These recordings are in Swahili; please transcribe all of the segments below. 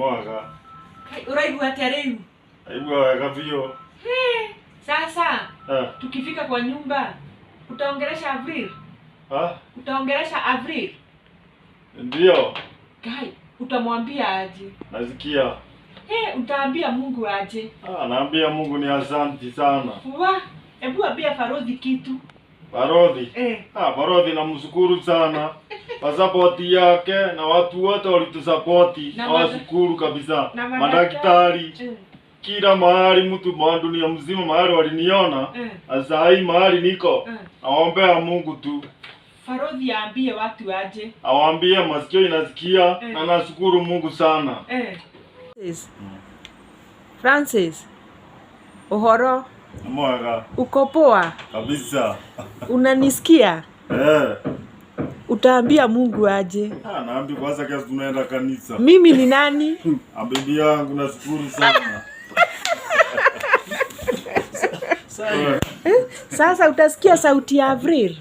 Mwega. Ũraigua atĩa rĩu? Aigua wega biũ. Sasa Eh. tukifika kwa nyumba utaongelesha Avril? Ah, Utaongelesha Avril? ndio. Kai, utamwambia aje? Nasikia. Hey, utaambia Mungu aje? Ah, naambia Mungu ni asanti sana. Wa, hebu ambia Farodhi kitu. Barodhi. Eh. Ah, Barodhi namshukuru sana kwa sapoti yake na watu wote walitusapoti. Na Nawashukuru kabisa. Na Madaktari Eh, kila mahali, mtu ma dunia mzima mahali waliniona. eh, Sasa hii mahali niko, eh. naombea Mungu tu Farodhi aambie watu aje. awaambie masikio inasikia Eh. na nashukuru Mungu sana. Eh. Francis, uhoro, Mwega uko poa? kabisa. Unanisikia? Eh. Utaambia Mungu aje? Ah, naambi kwanza kesho tunaenda kanisa. Mimi ni nani? Ah, bibi yangu nashukuru sana. Sasa utasikia sauti ya Avril,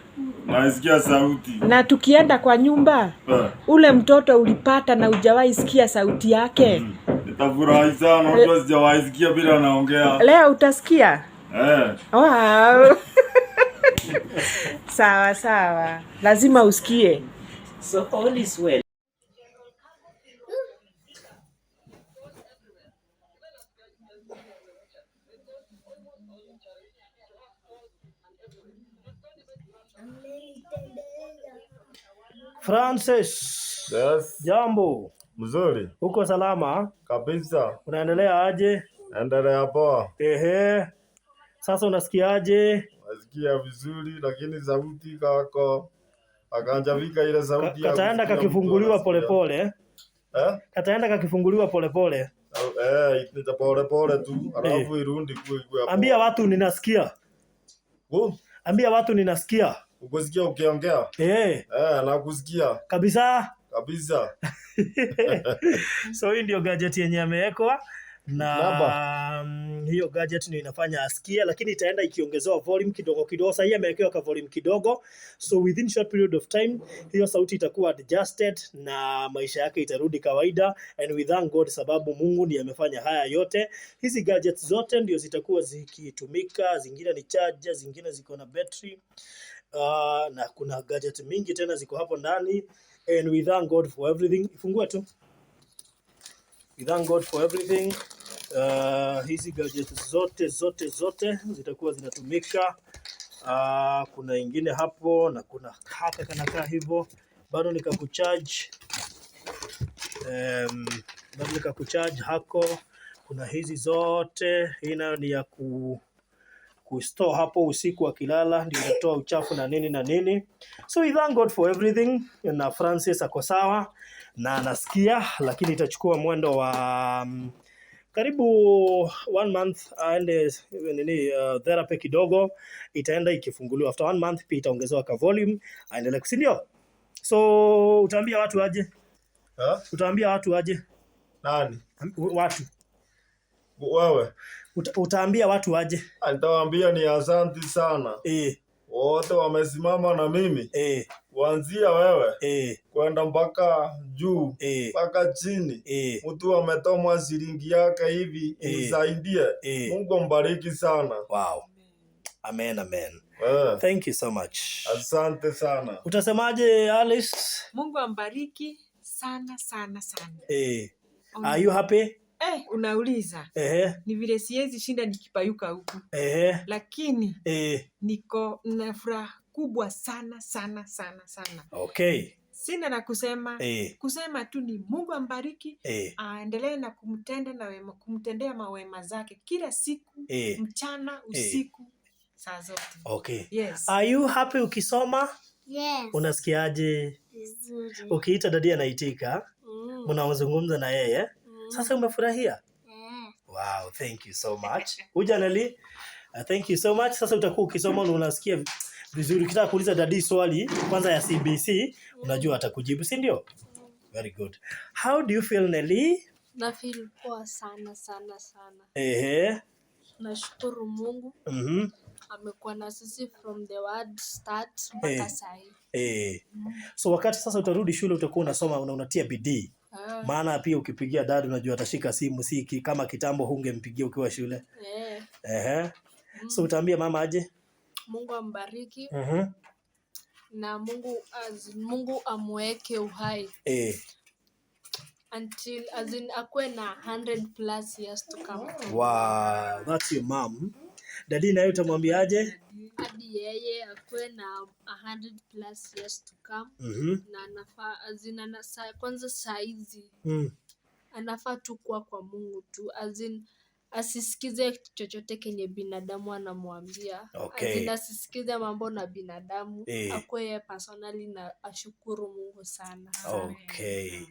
Naisikia sauti. na tukienda kwa nyumba Eh, ule mtoto ulipata na hujawahi sikia sauti yake, nitafurahi sana, unajua sijawahi sikia bila naongea. leo utasikia. Eh, Wow. Sawa sawa, lazima usikie. So all is well. Francis, yes. jambo. Mzuri Uko salama? kabisa. Unaendelea aje? Endelea poa. Ehe. Sasa unasikiaje? Nasikia vizuri lakini sauti kako akanjavika ile sauti ya Kataenda kusikia mtu kakifunguliwa anasikia. polepole. Eh? Kataenda kakifunguliwa polepole. Eh, ita pole pole tu alafu irundi kuwe hapo. Ambia watu ninasikia. Ambia watu ninasikia. Ukusikia ukiongea? Eh, Eh, nakusikia kabisa. kabisa. So hii ndio gadget yenye amewekwa na Namba. hiyo gadget ndio inafanya asikie, lakini itaenda ikiongezewa volume kidogo kidogo. Sasa hii amewekewa ka volume kidogo, so within short period of time hiyo sauti itakuwa adjusted na maisha yake itarudi kawaida, and we thank God sababu Mungu ndiye amefanya haya yote. Hizi gadgets zote ndio zitakuwa zikitumika, zingine ni charger, zingine ziko na battery. Na kuna gadget mingi tena ziko hapo ndani, and we thank God for everything. Ifungue tu. We thank God for everything. Hizi gadgets zote zote zote zitakuwa zinatumika. Kuna ingine hapo na kuna haka kanakaa hivyo bado nikakucharge. Bado nikakucharge hako. Kuna hizi zote, hii nayo ni ya kustore hapo usiku akilala, ndio inatoa uchafu na nini na nini. So we thank God for everything. Na Francis ako sawa na anasikia, lakini itachukua mwendo wa karibu one month aende nini therapy kidogo, itaenda ikifunguliwa after one month, pia itaongezewa ka volume aendelee, si ndio? So utaambia watu aje? Eh? Utaambia watu aje? Nani? Watu Wewe? Utaambia watu aje? Ah, nitawaambia ni asanti sana. Eh, Wote wamesimama na mimi eh, kuanzia wewe eh, kwenda mpaka juu eh, mpaka chini. eh, Mtu ametomwa shilingi yake hivi Eh. inisaidie. eh. Mungu ambariki sana. Wow. Amen, amen. Eh, Thank you so much. asante sana. Utasemaje Alice? Mungu ambariki sana sana sana. Eh, are you happy? Eh, unauliza Eh, ni vile siwezi shinda nikipayuka huku, eh, lakini eh. niko na furaha kubwa sana sana sana sana. Okay. Sina la kusema, Eh, kusema tu ni Mungu ambariki, eh, aendelee na kumtenda na wema, kumtendea mawema zake kila siku, eh. mchana, usiku, saa zote. Okay. Yes. Are you happy ukisoma? Yes. Unasikiaje? Vizuri. Ukiita dadi anaitika, mnazungumza na yeye. Sasa umefurahia? Eh. Wow, thank you so much. Uja Neli, thank you so much. Sasa utakuwa ukisoma na unasikia vizuri. Ukitaka kuuliza dadi swali kwanza ya CBC, unajua atakujibu, si ndio? Very good. How do you feel Nelly? Na feel poa sana sana sana. Ehe. Nashukuru Mungu amekuwa na sisi from the word start mpaka Eh. sahi. Eh. So wakati sasa utarudi shule utakuwa unasoma na unatia bidii. Ah, Maana pia ukipigia dad unajua atashika simu, si kama kitambo hungempigia ukiwa shule. Eh. Ehe. So utaambia mama aje? Mungu ambariki na Mungu as Mungu amweke uhai until as in akuwe na 100 plus years to come. Wow, that's your mom. Daddy naye utamwambiaje? Hadi yeye akuwe na 100 plus years to come. Na anafaa as in kwanza saa hizi anafaa tu kuwa kwa Mungu tu, as in asisikize chochote kenye binadamu anamwambia. As in asisikize mambo na binadamu, akuwe yeye personally na ashukuru Mungu sana. Okay.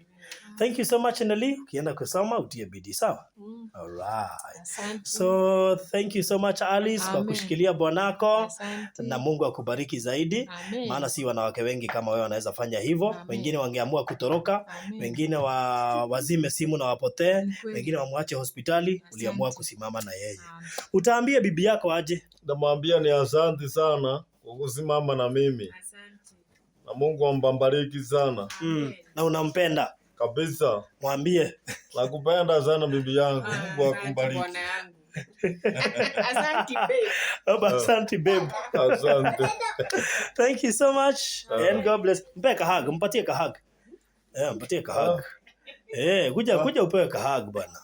Thank you so much, Nelly. Ukienda kusoma utie bidii, sawa? Mm. All right. Asante. So thank you so much, Alice, kwa Amen. kushikilia bwanako Asante. na Mungu akubariki zaidi. Amen. Maana si wanawake wengi kama wewe wanaweza fanya hivyo. Amen. Wengine wangeamua kutoroka, Amen. wengine wazime simu na wapotee, Ni kweli. wengine wamwache hospitali. Asante. Uliamua kusimama na yeye. Amen. Utaambia bibi yako aje? Namwambia ni asante sana kwa kusimama na mimi. Asante. Na Mungu ambariki sana. Na unampenda Kabisa. Mwambie. Nakupenda sana bibi yangu. Mungu Asante akubariki. bwana yangu. Asante babe. Asante babe. Asante. Thank you so much and God bless. Mpe kahug, mpatie kahug. Mpatie kahug. Kuja upewe kahug bwana.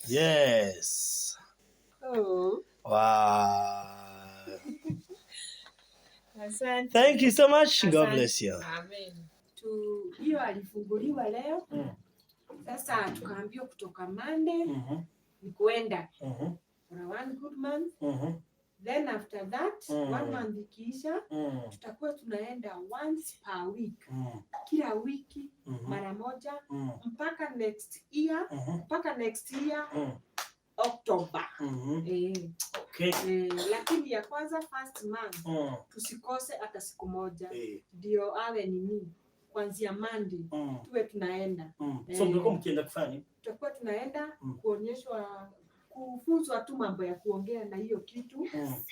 Yes. Oh. Wow. Asante. Thank you so much. God Asante. bless you. Amen. Hiyo alifunguliwa leo. Sasa tukaambiwa kutoka Monday ni kuenda for a one good month. Then after that, 1 month ikiisha, tutakuwa tunaenda once per week. Kila wiki mara moja mpaka next year, mpaka next year October. Okay. Lakini ya kwanza first month tusikose hata siku moja. Ndio awe nini? Kuanzia Monday tuwe tunaenda. So mtakuwa mkienda kufanya nini? Tutakuwa tunaenda kuonyeshwa, kufunzwa tu mambo ya kuongea na hiyo kitu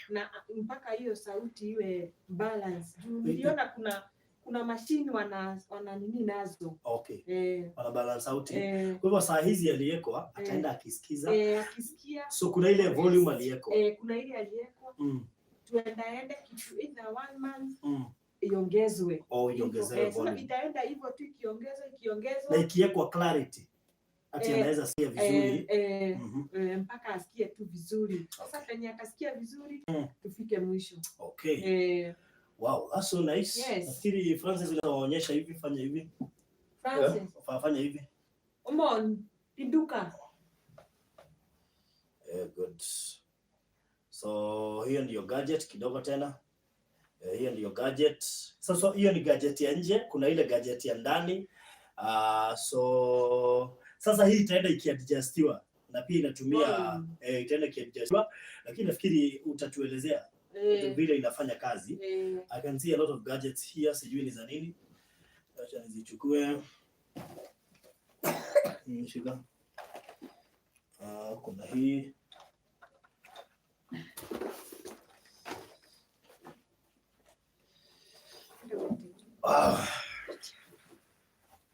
na mpaka hiyo sauti iwe balance. Juu niliona kuna mashini wana nini nazo. Okay. Wana balance sauti. Kwa hivyo saa hizi aliyekwa ataenda akisikiza. Akisikia. So kuna ile volume aliyekwa. Kuna ile aliyekwa. Tuendaende kitu either 1 month iongezwe. Oh, iongezewe volume. Itaenda hivyo tu ikiongezwa, ikiongezwa. Na ikiwekwa clarity. Ati anaweza sikia vizuri. Mpaka asikie tu vizuri. Sasa penye atasikia vizuri, tufike mwisho. Okay. Wow, that's so nice. Yes. Nafikiri Francis unawaonyesha hivi, fanya hivi. Francis. Yeah. Fanya hivi. Omon, pinduka. Good. So hiyo ndiyo gadget kidogo tena. Hiyo ndiyo gadget. Sasa hiyo ni gadget ya nje, kuna ile gadget ya ndani. So sasa hii itaenda ikiadjustiwa na pia inatumia itaenda ikiadjustiwa, lakini nafikiri utatuelezea vile inafanya kazi. I can see a lot of gadgets here, sijui ni za nini. Acha nizichukue. Shika. Kuna hii.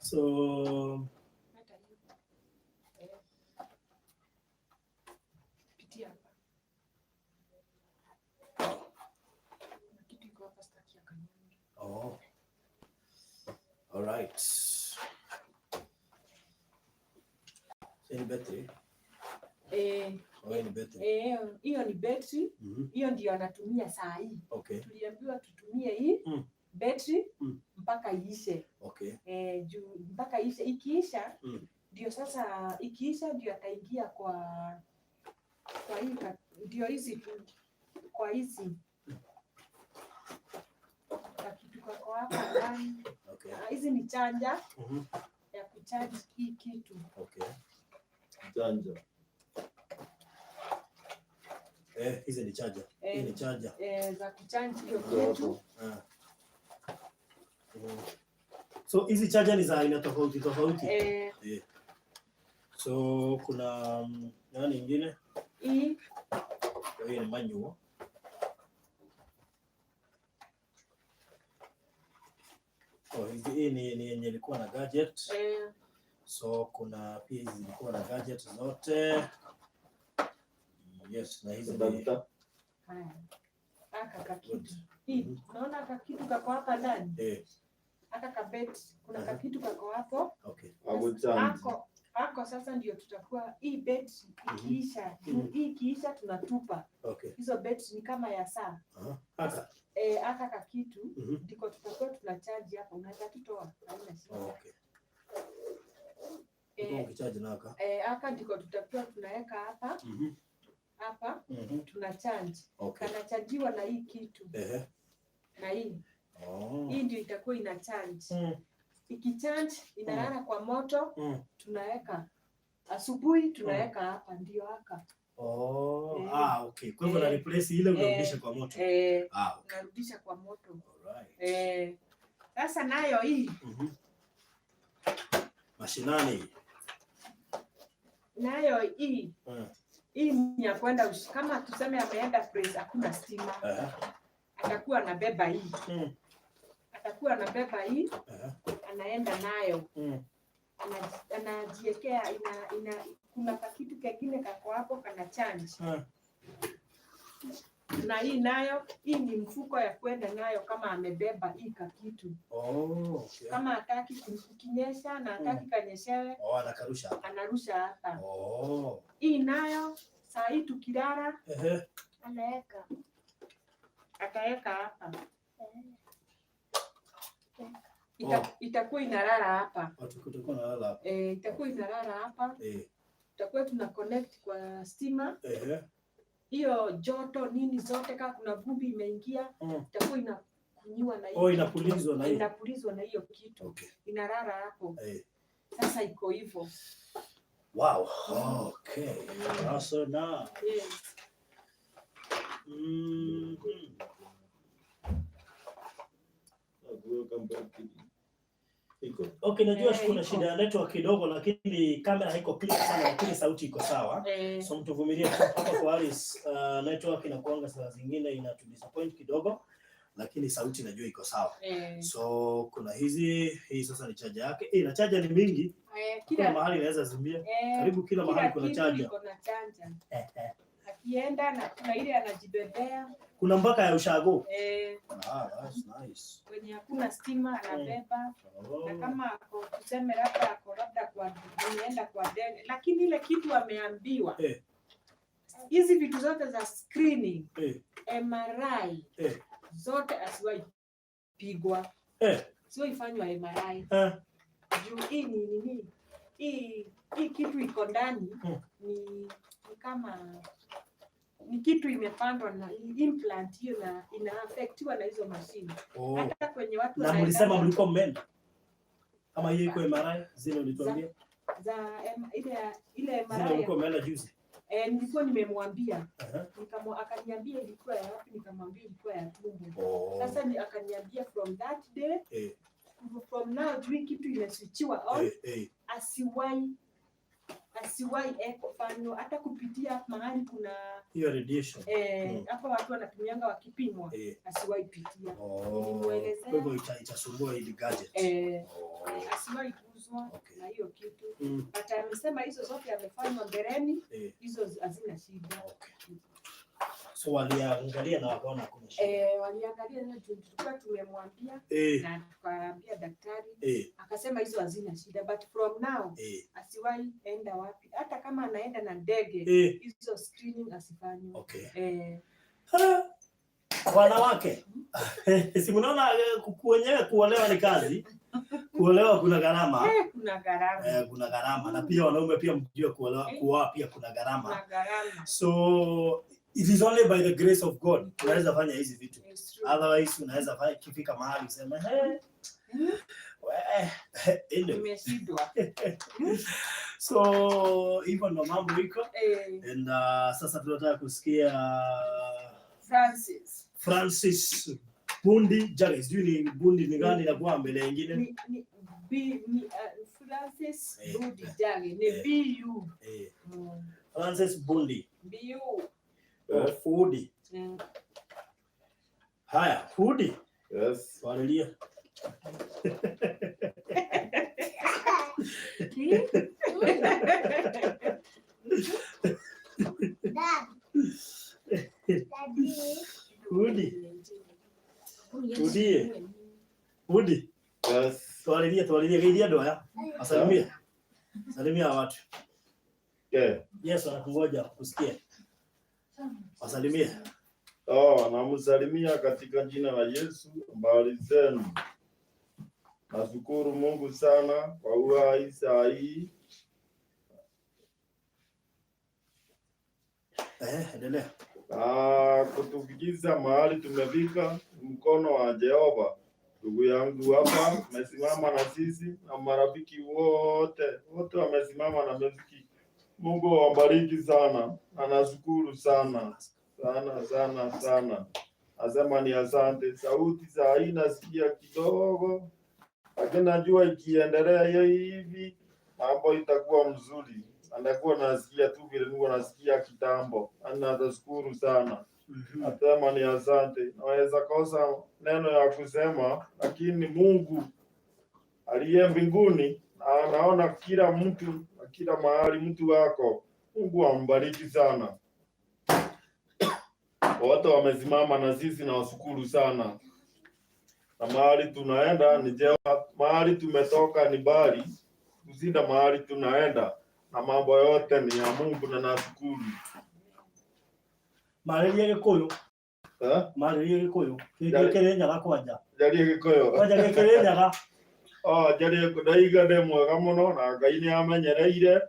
So oh. All right. Ni battery. Ni battery. Hiyo ni battery. Hiyo ndio anatumia saa hii. Okay. Tuliambiwa tutumie hii battery mpaka iishe. Okay. Juu mpaka iishe, ikiisha ndio sasa, ikiisha ndio ataingia kwa hii ndio hizi tu, kwa hizi. Kitu kwa hapa ndani. Okay. Hizi ni charger ya kucharge hii kitu. Okay. Charger. Hizi ni charger. Hii ni charger. Za kucharge hiyo kitu. So hizi charger ni za aina tofauti tofauti. So kuna nani nyingine? Hii. Hii ni manual. Oh, hizi hii ni yenye ilikuwa na gadget. So kuna pia hizi zilikuwa na gadget zote. Yes, na hizi ni Doctor. Haya. Aka kakitu. Hii, unaona aka kitu kako hapa ndani? Aka kabet, kuna kakitu kako hapo. Aguchanji. Ako sasa ndio tutakuwa hii bet ikiisha, hii ikiisha tunatupa. Hizo bet ni kama ya saa. Aka. Eh, aka kakitu ndiko tutakuwa tunacharge hapo. Unaweza tutoa, haina shida. Ulikuwa ukichaji na aka. Eh, aka ndiko tutakuwa tunaweka hapa hapa tuna charge. Kanachajiwa na hii kitu. Na hii. Hii ndio itakuwa ina charge. Ikicharge inalala kwa moto, tunaweka asubuhi, tunaweka hapa ndio haka. Oh, ah, okay. Kwa hivyo na replace ile unarudisha kwa moto. Ah, okay. Unarudisha kwa moto. Alright. Sasa nayo hii Mashinani. Nayo hii hii ni ya kwenda kama tuseme ameenda place hakuna stima. Atakuwa anabeba hii. Atakuwa anabeba hii. Anaenda nayo. Anajiwekea ina kuna kakitu kengine kako hapo kana charge. Na hii nayo, hii ni mfuko ya kwenda nayo kama amebeba hii kakitu. Oh, okay. Kama hataki kukinyesha na hataki kanyeshewe, Oh, anakarusha hapa. Anarusha hapa. Oh. Hii nayo saa hii tukilala Anaweka. Ataweka hapa. Itakuwa inalala hapa. Watu kutakuwa na lala hapa. Eh, itakuwa inalala hapa. Tutakuwa tuna connect kwa stima. Hiyo joto nini zote, kama kuna vumbi imeingia, itakuwa inakunyiwa na hiyo. Oh, inapulizwa na hiyo. Inapulizwa na hiyo kitu. Inalala hapo. Sasa iko hivyo. Wow. Okay. Sasa na. Yes. Iko. Okay, najua kuna Iko. shida ya network kidogo, lakini kamera haiko clear sana, lakini sauti iko sawa. So mtuvumilie tu hapa kwa Alice, network inakuanga saa zingine inatu disappoint kidogo, lakini sauti najua iko sawa. So kuna hizi, hii sasa ni charger yake. Na charger ni mingi. Kuna mahali inaweza zimia. Karibu kila Kila mahali kuna kitu charger. iko na charger. Akienda na kuna ile anajibebea. Kuna mpaka ya ushago. Ah, that's nice. Kwenye hakuna stima anabeba. Oh. Na kama ako tuseme labda ako labda kwa ameenda kwa deni, lakini ile kitu ameambiwa hizi vitu zote za screening, MRI zote asiwahi pigwa. Asiwahi fanywa MRI. Juu hii ni nini? Hii kitu iko ndani ni kama ni kitu imepandwa na implant hiyo na inaaffectiwa na hizo mashine. Oh. Hata kwenye watu Na wanaenda mlisema mlikuwa mmeenda? Kama hiyo iko MRI zile ulituambia? Za ile Zile MRI. ulikuwa umeenda juzi? Nilikuwa nimemwambia. Akaniambia ilikuwa ya wapi, nikamwambia ilikuwa ya tumbo. Oh. Sasa akaniambia from that day, from now juu kitu imeswichiwa on, asiwahi eko fanywa hata kupitia mahali kuna Hiyo radiation. Hapo watu wanatumianga wakipimwa, asiwahi pitia. Oh. Nilimuelezea. Kwa hivyo itasumbua hili gadget. Oh. Asiwahi kuzwa na hiyo kitu. But amesema hizo zote amefanywa mbeleni, hizo hazina shida. Okay. So waliangalia na wakaona hakuna shida. Waliangalia na tulikuwa tumemwambia na tukaambia daktari, akasema hizo hazina shida, but from now asiwahi enda wapi, hata kama anaenda na ndege, hizo screening asifanywe. Okay. Ha! Wanawake, si mnaona wenyewe kuolewa ni kazi, kuolewa kuna gharama. Kuna gharama. Kuna gharama, na pia wanaume pia mjue kuolewa, kuoa pia kuna gharama. Kuna gharama. So it is only by the grace of God unaweza fanya hizi vitu. It's true. Otherwise unaweza fanya ikifika mahali useme hey, we, anyway. Nimeshindwa. So hivyo ndo mambo iko. And sasa tunataka kusikia Francis. Francis Bundi Jage, sijui ni Bundi ni gani inakuwa mbele nyingine. Ni, B, ni Francis Bundi Jage ni BU. Francis Bundi. BU. Oh, Fudi. Haya, Fudi. Yes. Walilia. Udi. Udi. Udi. Yes. Twaririe, twaririe geithia andũ aya. Asalimie. Salimia watu. Okay. Yesu anakungoja usikie. Wasalimie. Oh, namsalimia katika jina la Yesu. Habari zenu? Nashukuru Mungu sana kwa uhai saa hii. Endelea. Na kutufikisha mahali tumefika, mkono wa Jehova. Ndugu yangu hapa amesimama na sisi na marafiki wote wote wamesimama na meziki. Mungu awabariki sana, na nashukuru sana sana sana sana. Nasema ni asante. Sauti saa hii nasikia kidogo, lakini najua ikiendelea hiyo hivi mambo itakuwa mzuri. Anakuwa nasikia tu vile nilikuwa nasikia kitambo. Na nashukuru sana. Nasema ni asante. Naweza kosa neno ya kusema, lakini Mungu aliye mbinguni anaona kila mtu na kila mahali mtu wako. Mungu ambariki sana. Wote wamesimama na sisi na washukuru sana. Na mahali tunaenda ni Jehova, mahali tumetoka ni mbali kushinda mahali tunaenda, na mambo yote ni ya Mungu na nashukuru. Marĩria Gĩkũyũ. Eh? Marĩria Gĩkũyũ. Kĩrĩa Kĩrĩnyaga kwanja. Njarie Gĩkũyũ. Kwanja Gĩkĩrĩnyaga. Oh, njarie ndaiga ndĩ mwega mũno na Ngai nĩ amenyereire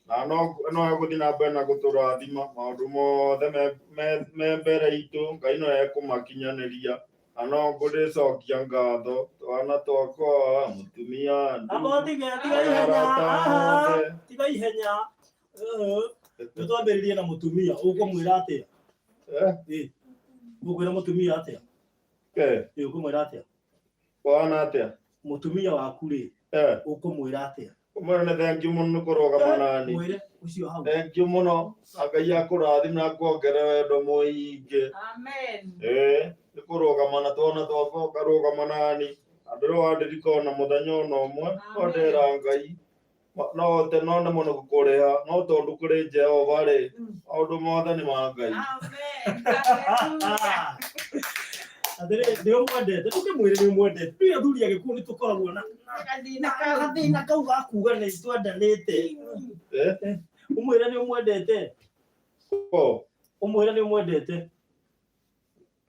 na no egũthiĩ na mbere na gũtũrathima maũndũ mothe me mbere itũ. Ngai no ekũmakinyanĩria na no ngũrĩcokia ngatho twana twakwa mũtumia Amba tige tiga ihenya. arata othe. Tiga ihenya. Nĩ twambĩrĩrie na mũtumia. Ũkũmwĩra atĩa? Eh? Ũkwĩra mũtumia atĩa? Eh. Ũkũmwĩra atĩa? Wana atĩa? Mũtumia waku rĩ, ũkũmwĩra atĩa? Ũmwĩre nĩ thengiũ mũno nĩ kũrũgama nani. Mwĩre ũcio hau. Thengiũ mũno na Ngai akũrathime na akuongerere wendo mũingĩ. Amen. Nĩ kũrũgama na twana twakwa ũkarũgama nani. Na ndũrĩ wandirika ona mũthenya ona ũmwe, no ndĩra Ngai no te no nĩ mũno gũkũrĩha, no tondũ kũrĩ Jehova rĩ, maũndũ mothe nĩ ma Ngai. Amen. Hallelujah. Atĩrĩ, nĩ ũmwendete, ndũkĩmwĩre nĩ ũmwendete. Ithuĩ athuri a Gĩkũyũ nĩ tũkoragwo na Gathĩna kau. gathĩna kau ga kuuga nĩ twendanĩte. Ũmwĩre nĩ ũmwendete. Ũmwĩre nĩ ũmwendete.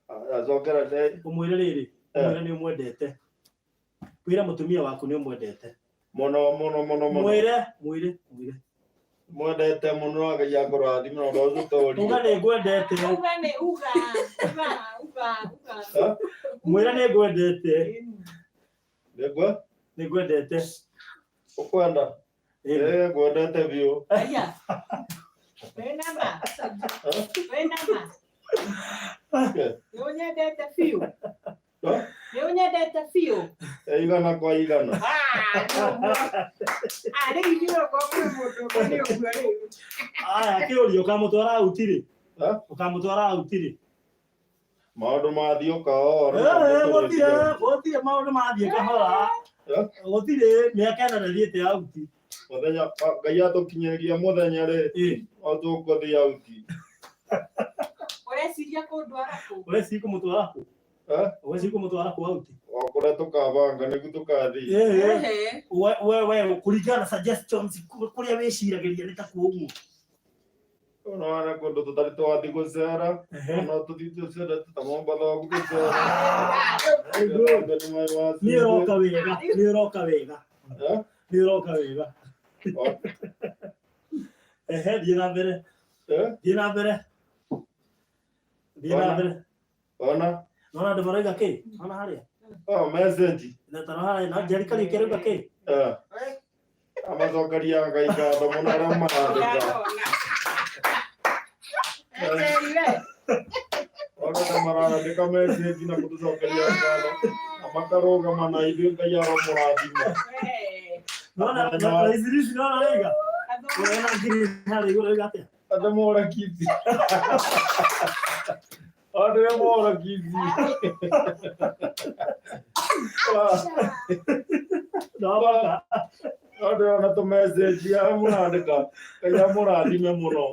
Acokera ndĩ. Ũmwĩre rĩrĩ, ũmwĩre nĩ ũmwendete. Wĩra mũtumia waku nĩ ũmwendete. Mũno mũno mũno mũno. Mwĩre, mwĩre, mwĩre. Mwendete mũno na Ngai akũrathime na ũndũ ũcio ũtũrie. Uga nĩ ngwendete. Uga nĩ uga, uga, uga, uga. Mwĩre nĩ ngwendete. Nĩ ngwe? Nĩ ngwendete. Ũkwenda? Ngwendete biũ. Aya. Wĩna ma? Wĩna ma? Nĩ ũnyendete biũ? Nĩ ũnyendete biũ? Igana kwa igana. Rĩu ithuĩ okorwo kwĩ mũndũ ũngĩ nĩ ũguo rĩu. Aya, kĩũria ũkamũtwara out rĩ? Ũkamũtwara out rĩ? Maũndũ mathiĩ ũkahora. Gũtirĩ, gũtirĩ maũndũ mathiĩ kahora. Gũtirĩ mĩaka ĩna ndathiĩte out. Mũthenya Ngai atũkinyĩria mũthenya rĩ, no tũkũthiĩ out. Ũreciria kũndwara kũ? Ũreciria kũmũtwara kũ? Ũreciria kũmũtwara kũ out? O kũrĩa tũkabanga nĩguo tũkathiĩ. We kũringana na suggestions kũrĩa wĩciragĩria nĩ ta kuo ũguo. Unaona kũndũ tũtarĩ twathiĩ gũcera, no tũthiĩ tũcere ta Mombatha ũguo tũcere. Nĩ ũroka wega, nĩ ũroka wega. Nĩ ũroka wega. Ehe, thiĩ na mbere. Thiĩ na mbere. Thiĩ na mbere. Ona? Nona andũ marauga kĩ? Nona harĩa? Oh, message. Na ta harĩa, na Jerika rĩngĩ arauga kĩ? Amacokeria Ngai ngatho mũno arĩa marandĩka. Othe marandĩka message na gũtũcokeria ngatho na makarũgama na ithuĩ Ngai aromũrathima. Nona na ici nona rĩiga. Ũrona ngiri harĩa igũrũ rĩiga atĩa? Andũ mora kiti. Andũ mora kiti. No, Ndĩrona tũ message ya mũrandĩka, Ngai amũrathime mũno.